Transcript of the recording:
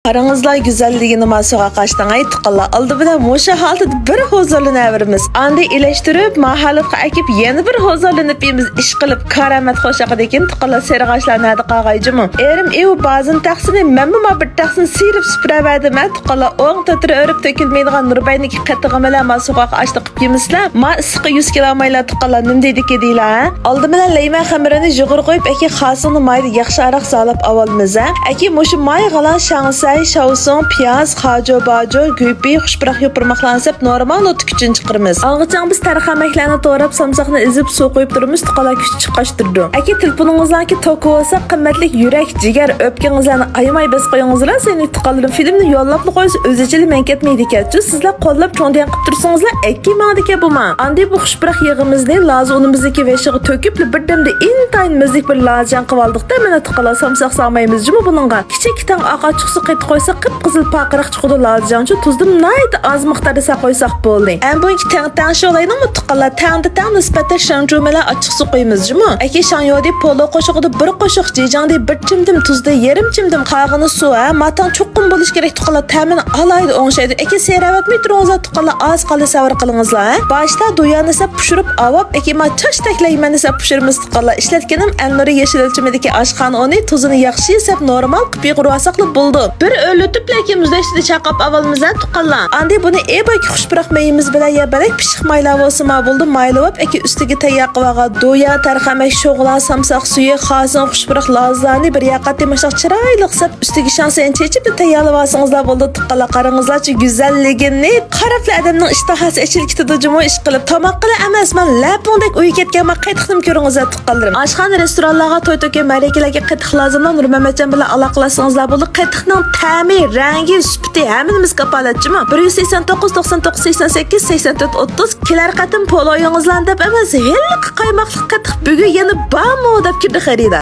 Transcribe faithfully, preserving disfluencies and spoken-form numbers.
قاراڭىزلار، گۈزەللىكىنى ما سوغاق ئاشتىڭاي تۇققانلار. ئالدى بىلەن مۇشۇ ھالىتىدە بىر ھۇزۇرلىنىۋېرىمىز. ئاندىن ئېلىشتۇرۇپ، ما ھالەتكە ئەكىپ، يەنە بىر ھۇزۇرلىنىپ يېمىز. ئىشقىلىپ، كارامەت قوشاقىدىكىن تۇققانلار، سېرىغاچلار نەدە قالغاي جۇمۇ؟ ئېرىم ئېۋۇ بازىنى تەخسىنى، مەنمۇ ما بىر تەخسىنى سىيرىپ سۈپۈرەۋەردىم ھە تۇققانلار. ئوڭ تۆترە ئۆرۈپ تۆكۈلمەيدىغان نۇربەينىڭكى قېتىغى بىلەن ما سوغاق ئاشتى قىپ يېمىسىلەر، ما ئىسسىققا يۈز كېلەلمەيلا تۇققانلار، نېمە دەيدىكى دەيلا ھە؟ ئالدى بىلەن لەيمەن خېمىرىنى يۇغۇرغا قويۇپ، ئەكى خاسىڭنى مايدا ياخشىراق زالاپ ئاۋالىمىز ھە. ئەكى مۇشۇ مايغىلا شاڭسەي، شاۋسۇڭ، پىياز، خاجۇ باجۇ، گۈيپىي، خۇشپۇراق يوپۇرماقلارنى سەپ نورمال نوتا كۈچىنى چىقىرىمىز. ئاڭغىچاڭ بىز تەرخەمەكلەرنى توراپ، سامساقنى ئېزىپ، سۇ قۇيۇپ تۇرىمىز، تۇققانلار كۈچ چىقاشتۇرىدۇ. ئەكى تېلېفونىڭىزلاركى توكى بولسا، قىممەتلىك يۈرەك، جىگەر، ئۆپكىڭىزلەرنى ئايىماي بېسىپ قويۇڭىزلا، سېنى تۇققانلىرىم فىلىمنى يوللاپلا قويسا، ئۆزىچىلا مەن كەتمەيدىكەنچۇ، سىزلەر قوللاپ چوڭ دېگەن قىپ تۇرسىڭىزلا، ئەكى ماڭىدىكەن بۇما. ئاندى بۇ خۇشپۇراق يېغىمىزنى لازا ئۇنىمىزدىكى ۋېشىغا تۆكۈپلا، بىردەمدە ئىنتايىن مەززىلىك بىر لازىجان قىلىۋالدۇق-تە، مانا تۇققانلار، سامساق سالمايمىز جۇمۇ بۇنىڭغا. كىچىك كىتاڭ ئاق ئاچچىقسۇ قېتى قويساق، قىپقىزىل پارقىراق چىقىدۇ لازىجانچۇ، تۇزنىمۇ ناھايىتى ئاز مىقداردا سەل قويساق بولدى. ئەمما بۇنىڭكى تەڭ تەڭشى بولايلىمۇ تۇققانلار، تەڭدە تەڭ نىسبەتتە شاڭجۇمىلەر ئاچچىقسۇ قويىمىز جۇمۇ. ئەكى شاڭيودى پولۇ قوشۇقىدا بىر قوشۇق، جىجاڭدى بىر چىمدىم، تۇزدى يېرىم چىمدىم، قالغىنى سۇ ھە، ماتاڭ چوقۇم بولۇش كېرەك تۇققانلار، تەمىنى ئالاھىدە ئوڭشايدۇ. ئەكى سېرەۋەتمەي تۇرۇڭلار تۇققانلار، ئاز قالدى، سەۋر قىلىڭىزلار ھە. باشتا دۇيانى سەپ پىشۇرۇپ ئاۋاپ، ئەكى ما چاچ تەكلەيمەننى سەپ پىشۇرىمىز تۇققانلار. ئىشلەتكىنىم ئەلنۇرى يېشىل ئۆلچىمىدىكى ئاشخانا ئۇنى، تۇزىنى ياخشى سەپ نورمال قىپ يۇغۇرۇۋالساقلا بولىدۇ. بىر ئۆرلىتىپلا ئەكى مۇزدەكچىدە چاقاپ ئاۋالىمىز ھە تۇققانلار. ئاندى بۇنى ئېباكى خۇشپۇراق مېيىمىز بىلەن يا بەلەك پىششىق مايلار بولسىمۇ بولىدۇ، مايلىۋاپ ئەكى ئۈستىگە تەييار قىلىۋالغان دۇيا، تەرخەمەك، شوغلا، سامساق سۈيى، خاسىڭ، خۇشپۇراق لازىلارنى بىر ياققا تېمىشاق چىرايلىق سەپ ئۈستىگە شاڭسەينى چېچىپلا تەييارلىۋالسىڭىزلا بولىدۇ تۇققانلار. قاراڭىزلارچۇ گۈزەللىكىنى، قاراپلا ئادەمنىڭ ئىشتىھاسى ئېچىلىپ كېتىدۇ جۇمۇ ئىشقىلىپ. تاماققىلا ئەمەس، مەن لەپۇڭدەك ئۇيا كەتكەن ما قېتىقنىمۇ كۆرۈڭىزلە تۇغقانلىرىم. ئاشخانا، رېستورانلارغا، توي-تۆكۈن، مەرىكىلەرگە قېتىق لازىملا نۇرمەمەتجان بىلەن ئالاقىلەشسىڭىزلا بولىدۇ. قېتىقنىڭ تەمى، رەڭگى، سۈپىتى ھەممىمىز كاپالەتچىمۇ. بىر يۈز سەكسەن توققۇز، توقسان توققۇز، سەكسەن سەككىز، سەكسەن تۆت، ئوتتۇز. كېلەر قېتىم پولۇيىڭىزلارنى دەپ ئەمەس، ھېلىقى قايماقلىق قېتىق بۈگۈن يەنە بارمۇ دەپ كىردى خېرىدار.